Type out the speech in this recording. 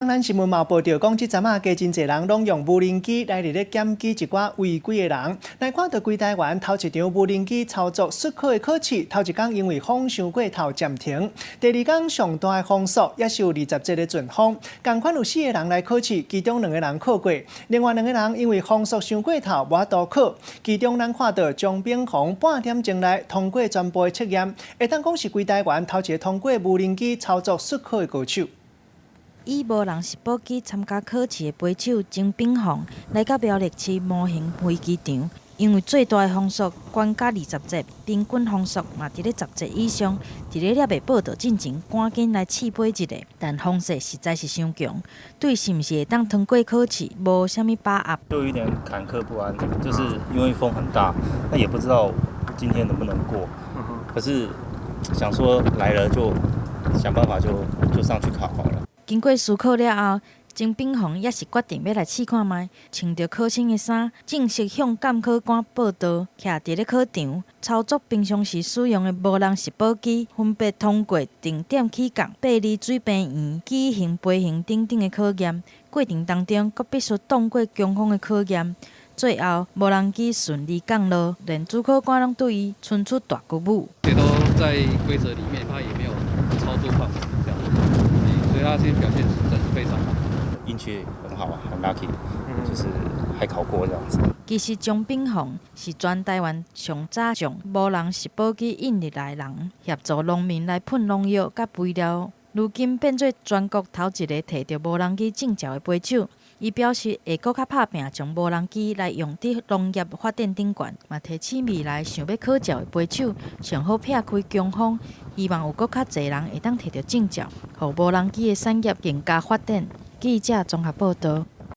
咱新聞嘛報著講，這陣仔加真濟人攏用無人機來佇咧檢舉一寡違規的人。來看著規台灣頭一場無人機操作術考的考試，頭一工因為風傷過頭暫停。第二工上大的風速也是有20節的陣風，仝款有四個人來考試，其中兩個人考過，另外兩個人因為風速傷過頭，無法度考。其中咱看到張炳宏半點鐘內通過全部的測驗，會當講是規台灣頭一個通過無人機操作術考的高手。以無人植保機參加考試的飛手曾炳宏，來到苗栗市模型飛機場，因為最大的風速懸甲20節，平均風速嘛佇咧10節以上，佇咧猶未報到進前，趕緊來試飛一下。但風勢實在是傷強，對是毋是會當通過考試，無啥物把握。就有點坎坷不安，就是因為風很大，那也不知道今天能不能過。可是想說來了就想辦法就上去考好了。經過思考了後，曾炳宏也是決定欲來試看覓，穿著考生的衫，正式向監考官報到，徛佇咧考場，操作平常時使用的無人植保機，分別通過定點起降、爬離水平圓、矩形飛行等等的考驗。過程當中，閣必須擋過強風的考驗。最後，無人機順利降落，連主考官攏對伊伸出大拇指。這都在規則裡面，他也沒有超出範圍，這樣。所以他今天表現真是非常好，運氣很好啊，很 lucky，就是還考過這樣子。其實張炳宏是全台灣上早將無人植保機引入來的人，協助農民來噴農藥佮肥料。如今變做全國頭一个提著無人機證照的飛手。伊表示會閣較拍拚，將無人機來用佇農業發展頂懸，嘛提醒未來想欲考照的飛手，上好避開強風，希望有閣較濟人會當提著證照，予無人機的產業更加發展。記者綜合報導。